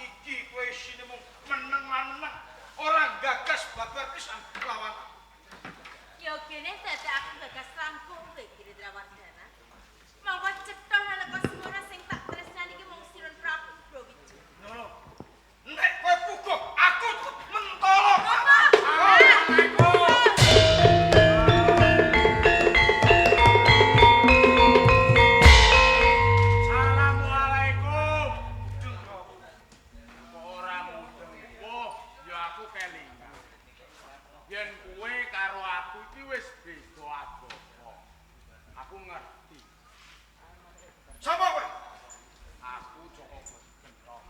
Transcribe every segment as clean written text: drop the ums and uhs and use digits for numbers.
Iki kowe isine mung meneng lan meneng, ora gagas babar pisan lawan aku. Ya gene dadi aku gagas langkung kowe Girindrawardana. Monggo cetha nalika semono sing tak tresnani iki mung Sinun Prabu Brawijaya. Ngono. Nek kowe puguh, aku mentolo. Assalamualaikum. Mudeng kok. Kok ora mudeng? Wah, ya aku kelingan. Yen kowe karo aku iki wis beda agama. Aku ngerti. Sapa kowe? Aku Joko Gentong.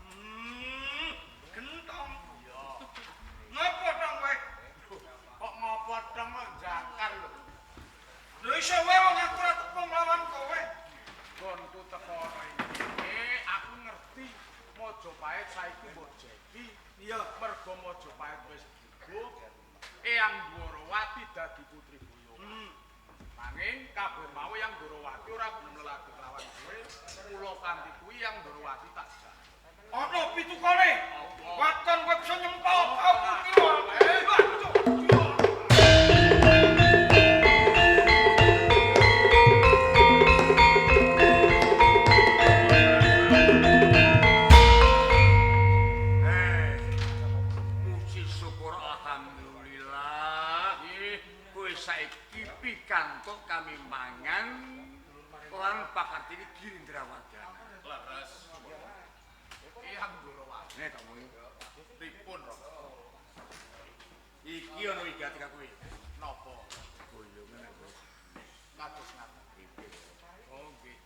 Gentong. Iya. Ngopo dong kowe? Kok ngopo dong kok jakar lho. Lho iso wae wong aku ora tepung lawan kowe. Gonku teko ana iki, aku ngerti Majapahit saiki mbok jeki. Iya. Mergo Majapahit wis gugup. Eyang Dwarawati dadi putri buyung. Nanging kabeh mau Eyang Dwarawati ora gelem lelaki lawan kowe. Mula kanthi kuwi Eyang Dwarawati tak jak. Ana pitukane. Apa? Waton kowe bisa nyempal aku ki lho. Eh, muji syukur alhamdulillah. Nggih, Kowe saiki pikantuk kami mangan lan pakartini Girindrawardana. Leres. Eyang Dwarawati Nek tak omongi. pripun Rama? Iki ana wigati ka kowe. Napa? Boyongan aku. Kados ngaten. Pripun? Oh nggih.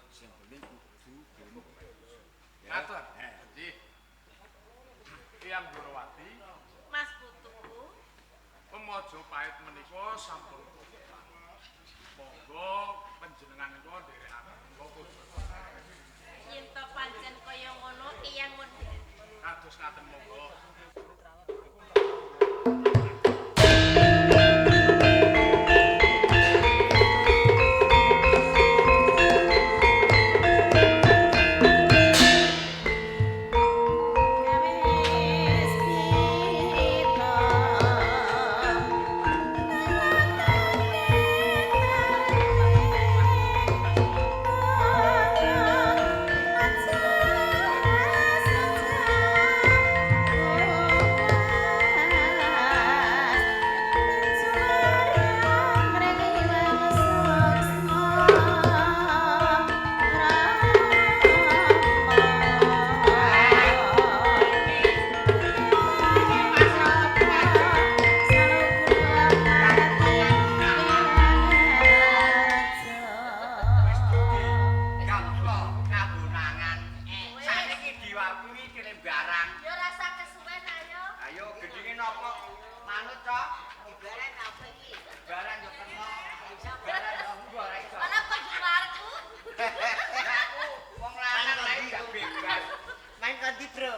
Sing penting kudu gelem. Ngaten. Eh, Nggih. Eyang Dwarawati, Mas Putu. Majapahit menika sampun tobat. Monggo panjenengan menika nderekaken kula kudu. Yen to pancen kaya ngono Eyang Wendana. Kados ngaten monggo. Kawis pita Wis dadi Gantlo kabunangan. Saiki diwawuhi kirim barang. Ya rasa kesuwen ayo. Ayo gendinge napa? Manut cok. Ibarat apa iki? Barang yo kena. Barang yo engko ora iso. Ana penggemarku. Aku wong lanang lae gak bebas. Main kondi, Bro.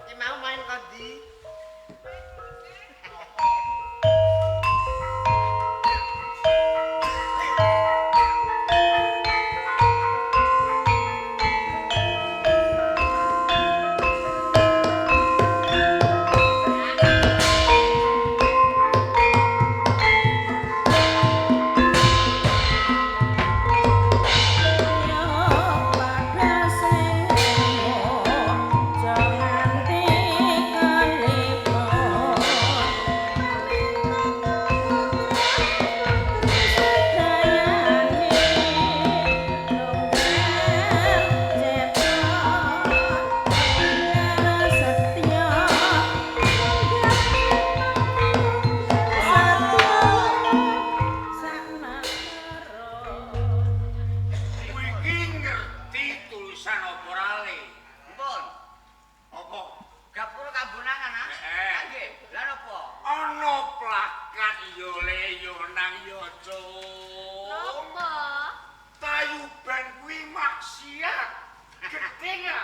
Ki mau main kondi. Kowe iki ngerti tulisan apa ora le? Mpun, Apa? gapura kabunangan ah. Heeh. Ah, nggih. Lah napa? Ana plakat yo le yo nang yo cuk. Napa? Tayuban kuwi maksiat. Gedhe ya.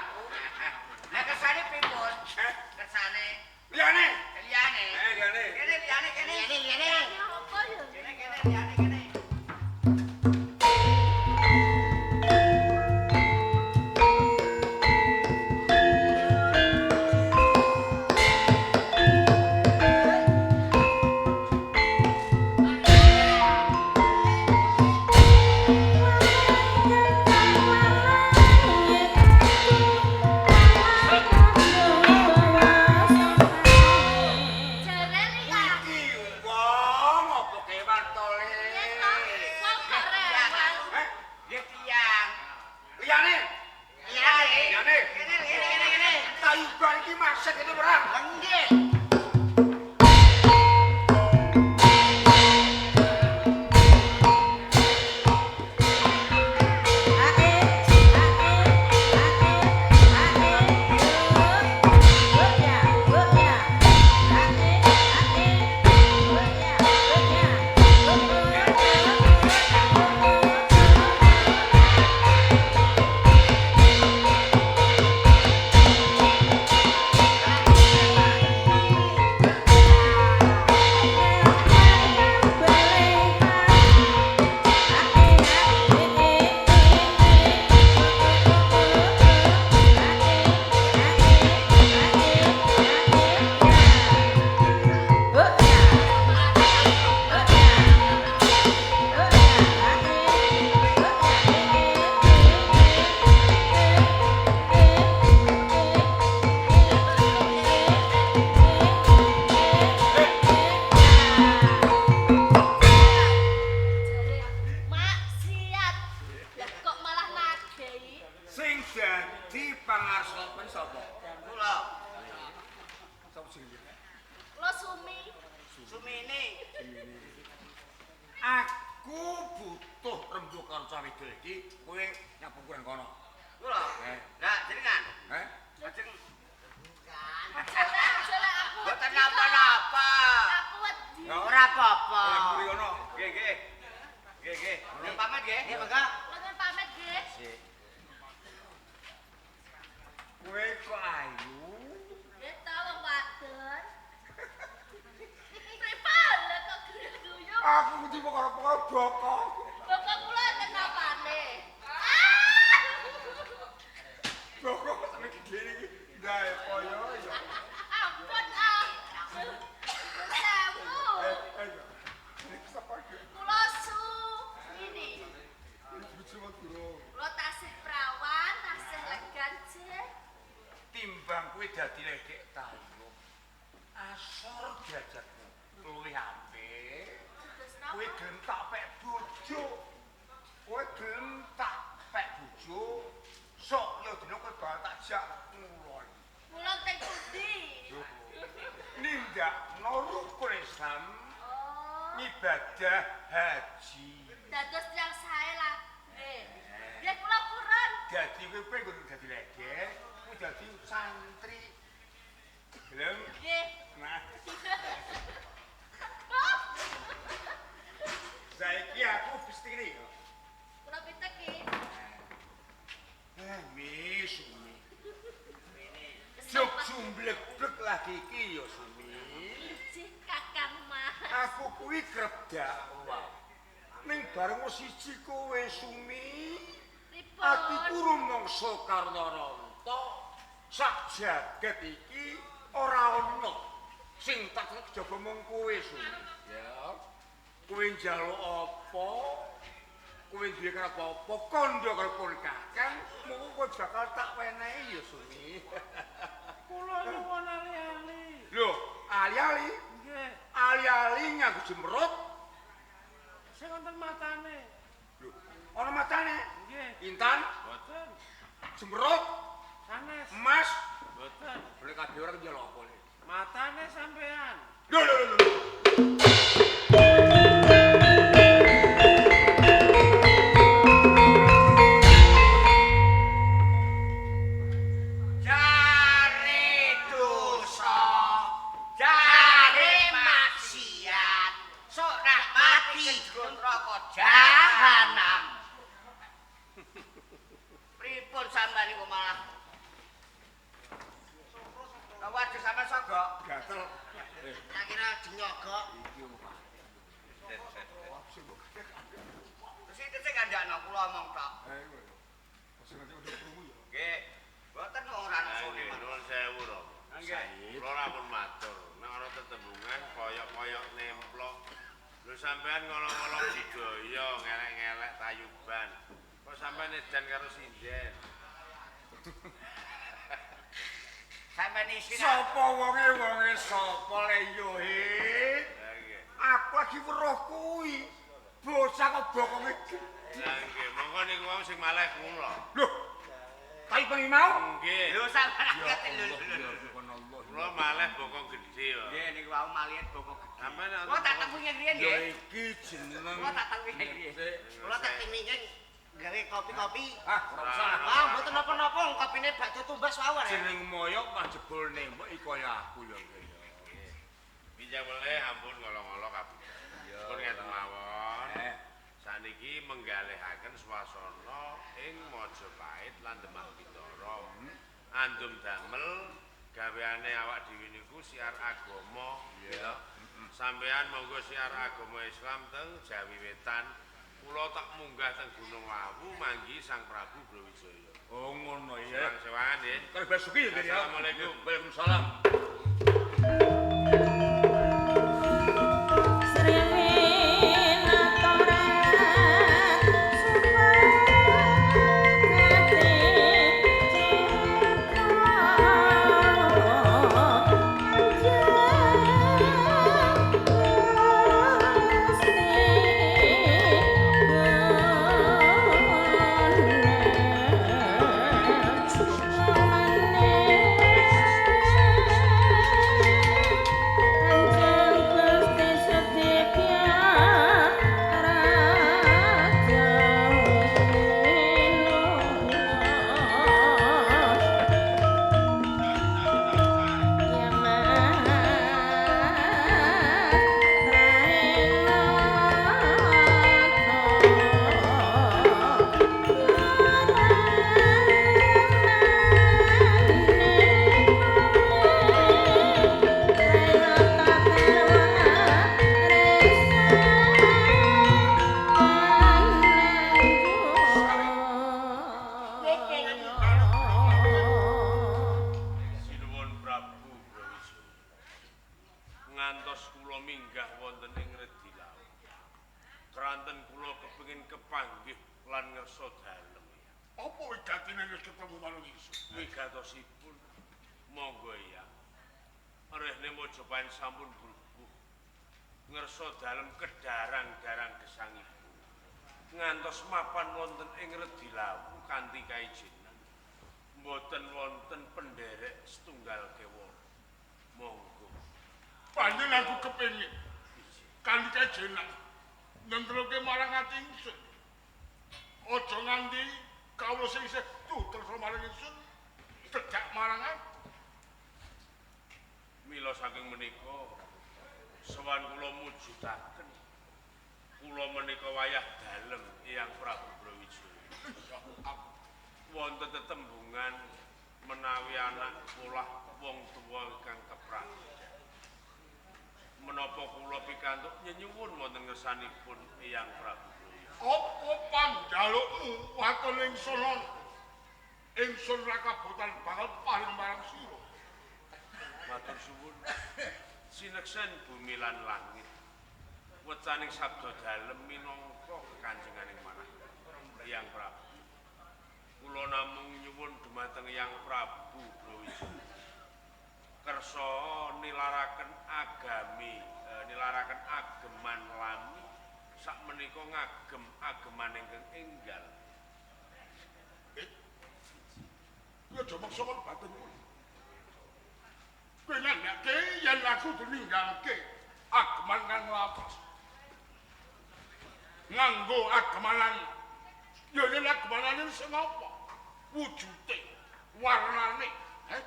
Lah kersane pripun? Eh, Kersane liyane. liyane. Eh, liyane. Kene liyane kene. Liyane liyane. Ya apa ya? Kene kene liyane kene. Kowe Asik itu perang. Nggih. Maksiat. Lah kok malah nadehi? Sing dadi pangarsa men sapa? Kula. Sapa sing iki? Kula sumi. Sumine. Aku butuh rembug karo cah wedok iki, kowe nyapu kurang kono. Kula. Eh. Lah jenengan. Eh? Lajeng Jelek, jelek aku. Mboten napa-napa. Aku wedi. Ora apa-apa. Eh, mburi kono. Nggih, nggih. Nggih, nggih. Nyuwun pamit nggih. Nggih, monggo. Kula nyuwun pamit nggih. Kowe kok ayu? Nggih ta wong wadon. Pripun lha kok guyu-guyu? Aku kudu perkara-perkara bokong. Bapak kula enten napane? Ah! Bokong sampe gedhe iki. Ndae kaya ya. Ampun ah. Sewu. Eh, eh. Iki sapa iki? Kula Sumini. Bojo durung. Kula tasih prawan, tasih legan jeh. Timbang kowe dadi ledek tayub. Asor derajatmu luwih apik. Terus Kowe napa? gelem tak pek bojo. Kowe gelem tak pek bojo. Sok ya dina kowe bakal tak jak ngulon. Kula teng pundi? Nindakno rukun Islam Oh. ngibadah haji. Dados tiyang sae lah. Nggih. Nggih kula purun. Dadi kowe pengen dadi ledek, kowe dadi santri. Gelem? Nggih. Nah, saiki aku mesti ngene ya. Kula pitek iki. Eh, mi sumi. Jog jumblek-blek lagi iki ya sumi. Jih Kakang Mas. Aku kuwi kerep dakwah. Ning bareng siji kowe sumi, Pripun? atiku rumangsa karna rontok. Sak jagat iki ora ana sing tak kejaba mung kowe sumi. Ya. Kowe njaluk apa? Kowe duwe karep apa? Kandha karo pun Kakang, mung kowe bakal tak wenehi ya sumi. Kula nyuwun ali-ali. Lho, ali-ali, Nggih, ali-ali nganggo jemrut. sing wonten matane. Lho, ana matane. Nggih, Intan, boten. jemrut, Sanes, emas. boten. Boleh kabeh ora njaluk apa le. Matane sampean. Lho lho lho. lho. Jare dosa, jare maksiat. Sok nak mati neraka jahanam. Pripun sampean niku malah? Waduh sampean sogok. Gatel. Tak kira jenyogok. Terus itu sing kandhakno kula omong tok. Eh, kowe. Sing ngerti udah krungu ya. Nggih. Mboten wong ora nusune. Nggih, nuwun sewu, Romo. Nggih. Kula ora matur. Nek ana tetembungan koyok-koyok nemplok. Lho sampean ngolong-ngolong budaya, ngelek-ngelek tayuban. Kok sampean edan karo sinden? Sampeyan isin. Sapa wonge wonge sapa le yo he? Lah nggih. Aku lagi weruh kuwi. Bocah kok bokonge gedhe. Lah nggih, monggo niku wau sing malih kula. Lho. Tayuban iki mau? Nggih. Lho sampean Ya lho Allah, lho. ya subhanallah. Kula malih bokong gedhe kok. Nggih niku wau malihe bokong gedhe. Sampeyan Kula tak temui riyen Ya nggih. iki jeneng. Kula tak temui riyen. Kula tak temui gawe kopi-kopi. Ah, ora usah. Wah, mboten napa-napa, kopine bakdo tumbas wau arek. Jeneng moyok mah jebul nembok iki kaya aku ya. Pinjam weleh ampun ngolong-ngolong kabeh. Pun ngeten mawon. Saniki menggalihaken swasana ing Majapahit lan Demak Bintara. Andum damel gaweane awak dhewe niku siar agama, ya. Sampeyan monggo siar agama Islam teng Jawi Wetan. Kula tak munggah teng Gunung Lawu manggi Sang Prabu Brawijaya. Oh ngono ya. Sewang-sewangan nggih. Karo Basuki ya. Assalamualaikum. Waalaikumsalam. Wigatosipun monggo ya. Rehne Majapahit sampun brubuh. Ngersa dalem kedarang-darang gesangipun. Ngantos mapan wonten ing Redi Lawu kanthi kaijinan. Mboten wonten penderek setunggal kewala. Monggo. Panjenengan aku kepengin kanthi kaijinan nentruke marang ati ingsun. Aja nganti kawula sing isih tresna marang ingsun cedhak marang aku. Mila saking menika sowan kula mujudaken kula menika wayah dalem Eyang Prabu Brawijaya. Wonten tetembungan menawi anak polah wong tuwa ingkang keprajan. Menapa kula pikantuk nyenyuwun wonten ngersanipun Eyang Prabu Brawijaya. Apa panjalukmu waton ingsun ana? Ingsun ra kabotan banget paring marang sira. Matur suwun. Sineksen bumi lan langit. Wecaning sabda dalem minangka kekanjenganing manah Eyang Prabu. Kula namung nyuwun dumateng Eyang Prabu Brawijaya. Kersa nilaraken agami, nilaraken ageman lami sakmenika ngagem ageman ingkang enggal. Kowe aja maksa kon batin kowe. Kowe ngandhake yen aku ninggalke ageman kang lapas. Nganggo agemanan. Ya yen agemanane sing apa? Wujute, warnane, heh?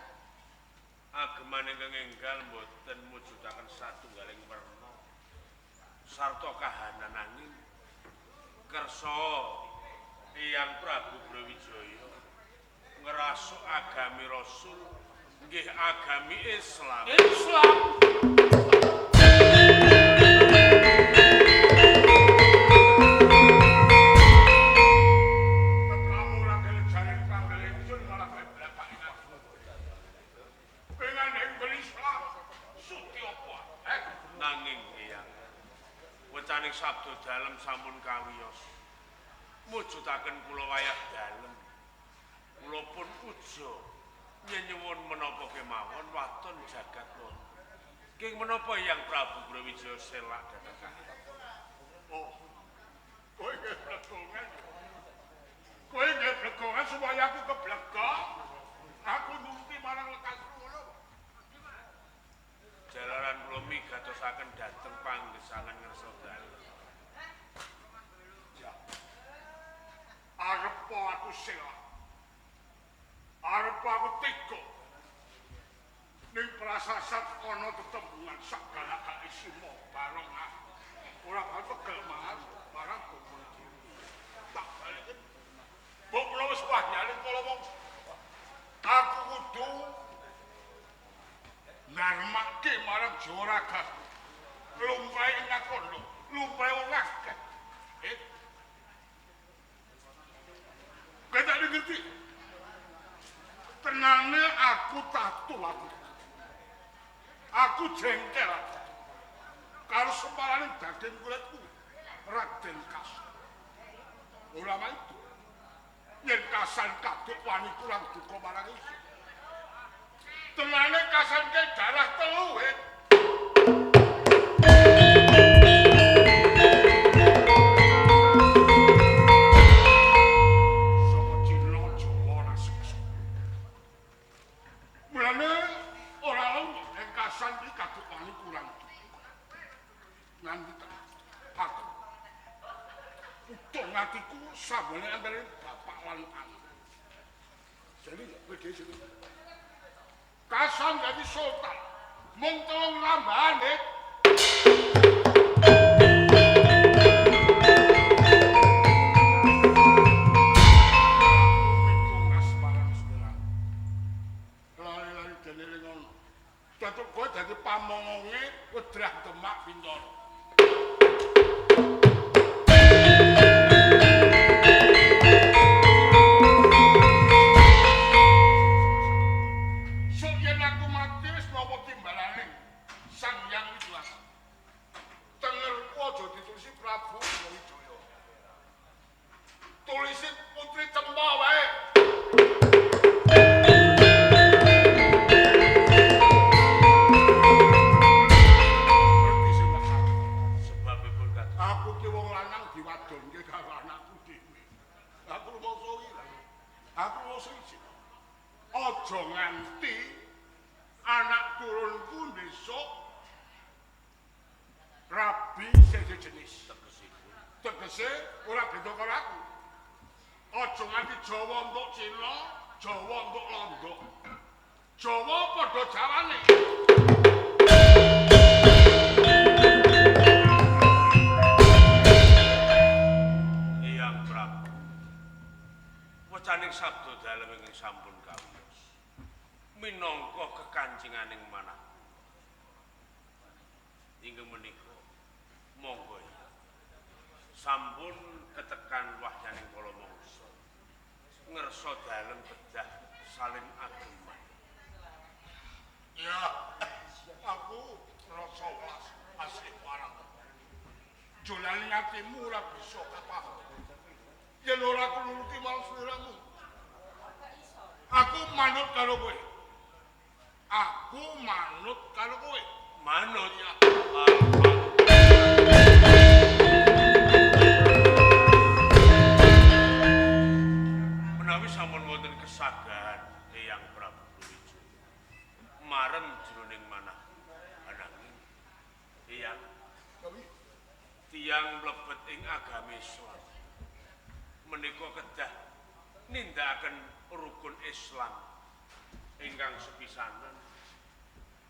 Ageman ingkang enggal mboten mujudaken satunggaling werna sarta kahanan nanging kersa Eyang Prabu Brawijaya ngrasuk agami Rasul nggih agami Islam. Islam. Kamu ora gelem jare panggil ingsun malah kowe blabak aku. Kowe ngandhek Islam suci apa? Eh, nanging Eyang wecaning sabda dalem sampun kawiyos. Mujudaken kula wayah dalem. Kula pun uja nyenyuwun menapa kemawon waton jagat wonten. King menapa Eyang Prabu Brawijaya selak dhateng? Oh. Kowe nggih blegongan. Kowe nggih blegongan supaya aku keblegok. Aku nuruti marang lekas ngono. wigatosaken dhateng panggesangan ngersa dalem. Ya. Arep aku selak. Arep aku tega. Ning prasasat ana tetembungan sak galak-galake simo bareng aku. Ora pegel mas, barang kumpul dhewe. Tak balike. Mbok menawa wis wahyane kala wong aku kudu ngarmake marang Jawaraga. Lumrahe ngakono, lumrahe wong akeh. Kowe tak ngerti. Tenane aku tatu aku. Aku jengkel aku. Karo separane daging kulitku Raden Kasan. Ora maido. Yen Kasan kaduk wani kurang duka marang ingsun. Tenane Kasan ke darah telu. Saka Cina Jawa ora seksa. Mulane ora ono yen Kasan iki kaduk wani kurang duka. Nganti aku utuh atiku sambone antara bapak lan anak. Jadi kowe dhewe Kasan dadi sultan mung telung lambane. Lari-lari dene ngono. Datuk kowe dadi pamongonge Wedrah Demak Bintara. Sok yen aku mati wis napa timbalane Sang Hyang Wisuwasa. Tengerku aja ditulisi Prabu Brawijaya. Tulisi Putri Cempa wae. Ngerti sing tak arep. Sebabipun kados Aku ki wong lanang diwadonke karo anakku dhewe. Aku rumangsa ilang. Aku rumangsa ijin. Aja nganti anak turunku besok rabi sejenis. tegesipun. Tegese ora beda karo aku. Aja nganti Jawa entuk Cina, Jawa entuk Londo. Jawa padha jawane. Eyang Prabu. Wecaning sabda dalem ingkang sampun kawiyos. Minangka kekancinganing manah kula. Inggih menika monggo ya. Sampun ketekan wahyaning kala mangsa. Ngersa dalem bedah salin ageman. Ya, aku rasa welas asih marang. Jolane atimu ora bisa kapah. Yen ora aku nuruti marang sliramu. Aku manut karo kowe. Aku manut karo kowe. Manut Ya. Menawi sampun wonten kesagahan Eyang Prabu Wijaya marem jroning manah ananging Eyang tiyang mlebet ing agama Islam menika kedah nindakaken rukun Islam ingkang sepisanan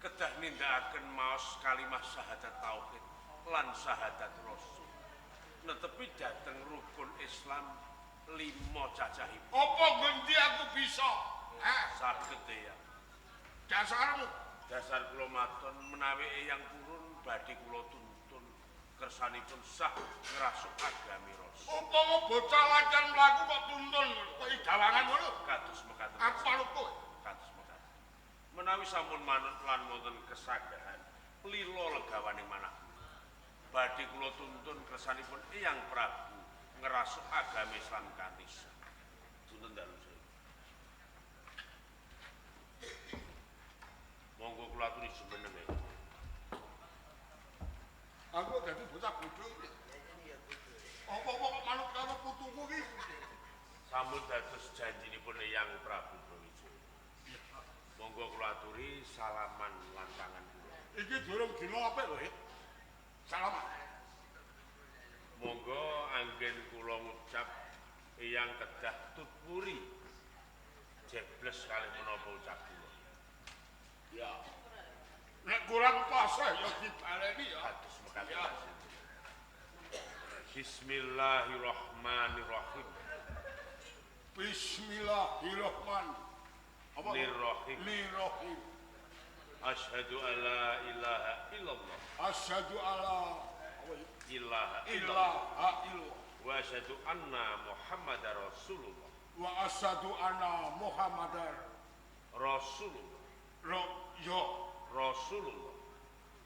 kedah nindakaken maos kalimah syahadat tauhid lan syahadat rasul netepi dhateng rukun Islam 5 cacahipun. Apa ngendi aku bisa? Heh, Saged ya. Dasarmu. Dasar kula maton menawi Eyang purun badhe kula tuntun kersanipun sah ngrasuk agami rasul. Upama bocah latihan mlaku kok tuntun kok idawangan ngono. Kados mekaten. Aku manut kowe. Kados mekaten. Menawi sampun manut lan wonten kesagahan lila legawaning manah kula. Badhe kula tuntun kersanipun Eyang Prabu ngrasuk agama Islam kanthi sah. Tuntun dalu saya. Monggo kula aturi jumeneng ya. Aku dadi bocah bodho iki. Apa-apa kok manut karo putuku iki? Sampun dados janjinipun Eyang Prabu Brawijaya. Monggo kula aturi salaman lan tangan kula. Iki durung dina apik lho, Hit. Salaman. Monggo anggen kula ngucap eyang kedah tutpuri. Jebles kalih menapa ucap kula. Ya. Nek kurang pas ya dibaleni ya. Kados mekaten. Bismillahirrahmanirrahim. Bismillahirrahmanirrahim. Nirrahim. Asyhadu alla ilaha illallah. Asyhadu alla ilaha illallah. Wa asyhadu anna Muhammadar Rasulullah. Wa asyhadu anna Muhammadar Rasulullah. Rasulullah.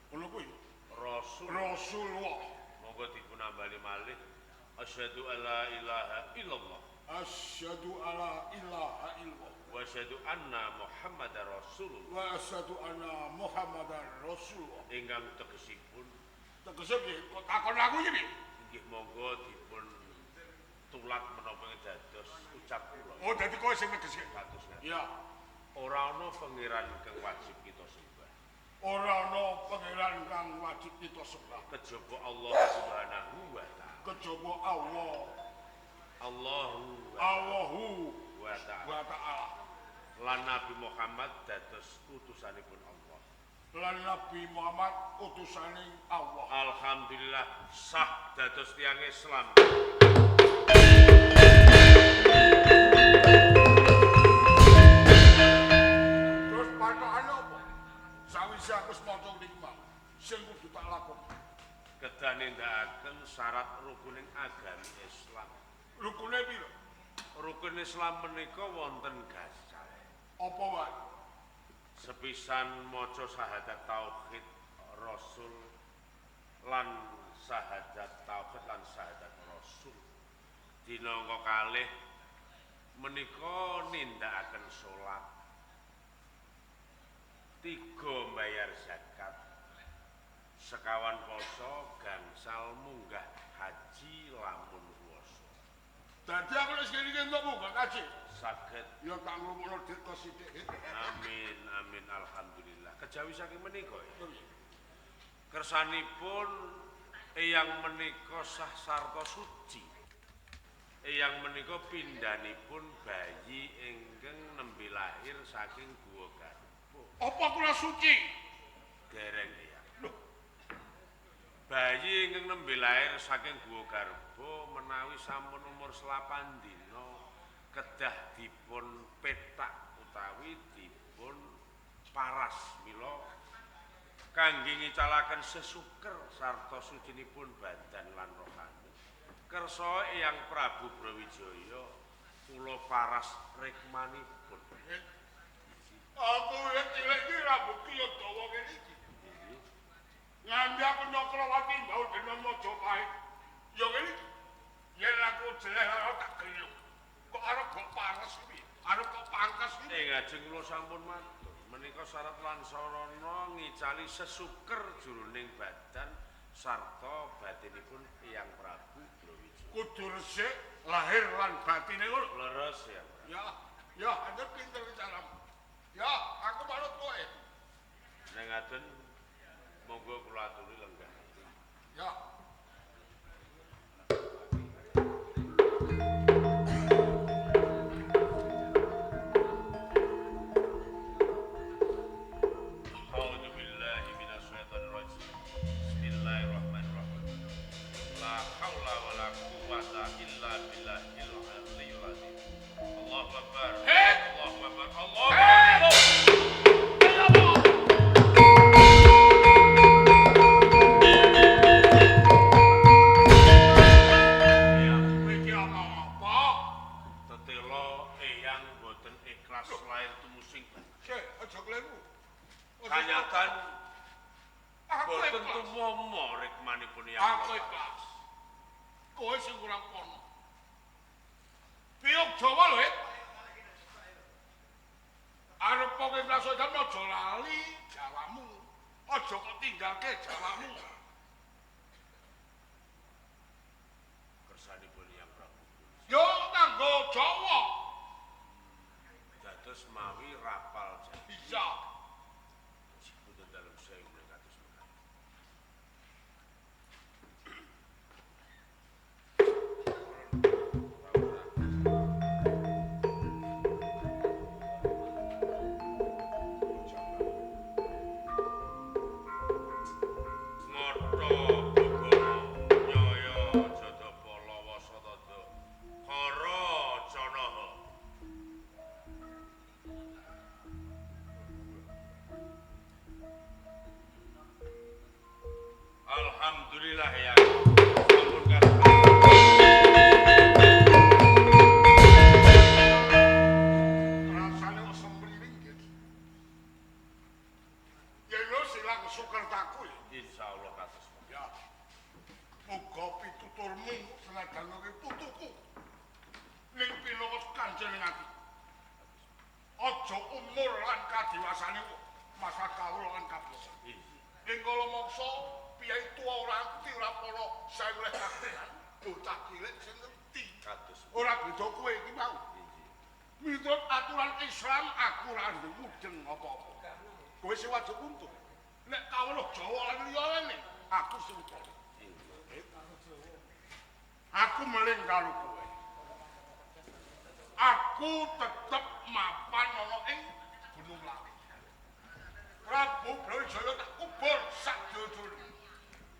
Ngono kuwi. Rasulullah. Monggo dipunambali malih. Asyhadu alla ilaha illallah. Asyhadu alla ilaha illallah. Wa asyhadu anna Muhammadar Rasulullah. Wa asyhadu anna Muhammadar Rasulullah. Ingkang tegesipun tegese piye? Kok takon aku iki piye? Nggih monggo dipun tulat menapa dados ucap kula. Oh, dadi kowe sing negeske. Kados. Iya. Ora ana pangeran kang wajib kita sembah. Ora ana pangeran kang wajib kita sembah kejaba Allah Subhanahu wa ta'ala. Kejaba Allah. Allahu Allahu wa ta'ala. Wa ta'ala. Lan Nabi Muhammad dados utusanipun Allah. Lan Nabi Muhammad utusane Allah. Alhamdulillah sah dados tiyang Islam. Terus patokane apa? Sawise aku wis maca niki mau, sing kudu tak lakoni. Kedah nindakaken syarat rukuning agami Islam. Rukune piro? Rukun Islam menika wonten gangsal. Apa wae? Sepisan maca syahadat tauhid rasul lan syahadat tauhid lan syahadat rasul. Dina angka kalih menika nindakaken salat. 3 mbayar zakat. Sekawan poso gangsal munggah haji lamun kuwasa. Dadi aku wis kene iki entuk munggah kaji. Saged. Ya tak ngrungokno dhek kok sithik. Amin amin alhamdulillah. Kejawi saking menika ya. Kersanipun eyang menika sah sarta suci. Eyang menika pindhanipun bayi ingkang nembe lahir saking guwa garba. Apa kula suci? Dereng eyang. Lho. Bayi ingkang nembe lahir saking guwa garba menawi sampun umur 8 dina kedah dipun petak utawi dipun paras mila kangge ngicalaken sesuker sarta sucinipun badan lan rohani. Kersa Eyang Prabu Brawijaya kula paras rikmanipun. Aku wis cilik iki rambutku ya dawa ngene iki. Nganti aku Nyakrawati mbau dina Majapahit. Ya ngene iki. Yen aku jeleh ora tak gelem. Kok arep kok paras iki? Arep kok pangkas iki? Ing ajeng kula sampun matur. Menika syarat lan sarana ngicali sesuker jroning badan sarta batinipun Eyang Prabu Brawijaya. Kudu resik lahir lan batine ngono. Leres ya. Ya, ya anjen pinter caramu. Ya, aku manut kowe. Nek ngaten monggo kula aturi lenggah. Ya. A'udzubillahi minasyaitonirrajim. Bismillahirrahmanirrahim. La haula wala quwwata illa billahil aliyyil azim. Allahu akbar. Allahu akbar. Allahu akbar. Kowe iki apa-apa? Tetela eyang boten ikhlas lahir tumusing. Sik, aja kleru. Kanyatan Aku boten ikhlas. tumama rikmanipun eyang. Aku ikhlas. Kowe sing kurang kono. Piyok Jawa lho, Het. Arep kowe ikhlas aja aja lali Jawamu. Aja kok tinggalke Jawamu. Kersanipun Eyang Prabu. Yo nganggo Jawa. Dados mawi rapal Jawa. Bisa. Punten dalem sewu menika. sukertaku ya. Insyaallah kados. Ya. Muga pituturmu senajan kowe putuku. Ning pinangan kanjeng ati. Aja umur lan kadewasane masa kawula lan kabeh. Ing kala mangsa piyai tuwa ora ngerti ora para saweleh kakehan bocah cilik sing ngerti. Kados. Ora beda kowe iki mau. Miturut aturan Islam aku ora duwe mudeng apa-apa. Kowe sing wajib untung. Nek kawula Jawa lan liyane aku sing utama. Aku meling karo kowe. Aku tetep mapan ana ing Gunung Lawu. Prabu Brawijaya tak kubur sak jujur.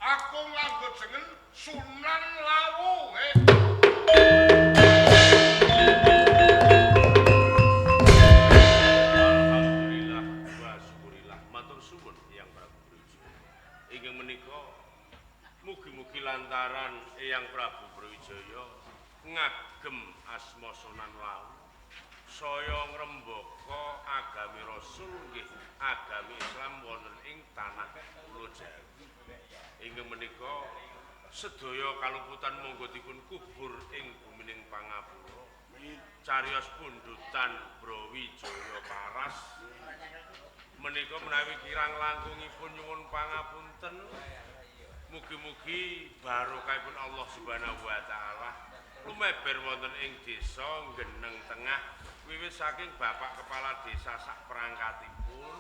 Aku nganggo jeneng Sunan Lawu. Alhamdulillah wa syukurillah matur suwun Eyang Prabu Brawijaya. Inggih menika mugi-mugi lantaran Eyang Prabu Brawijaya ngagem asma Sunan Lawu saya ngrembaka agami Rasul nggih agami Islam wonten ing tanah Pulo Jawi. Inggih menika sedaya kaluputan monggo dipun kubur ing bumining pangapura. Cariyos pundutan Brawijaya Paras menika menawi kirang langkungipun nyuwun pangapunten. Mugi-mugi barokahipun Allah Subhanahu wa taala lumeber wonten ing desa Geneng Tengah wiwit saking Bapak Kepala Desa sak perangkatipun,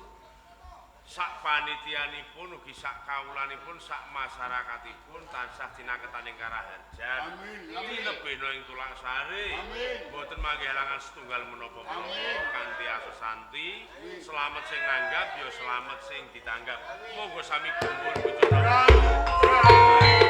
sak panitianipun ugi sak kawulanipun, sak masyarakatipun tansah tinaketaning karaharjan. Amin. Amin. Tinebihna ing tulak sare. Amin. Mboten manggih halangan setunggal menapa-menapa kanthi asusanti. Slamet sing nanggap ya slamet sing ditanggap. Monggo sami kumpul puja. Prabu.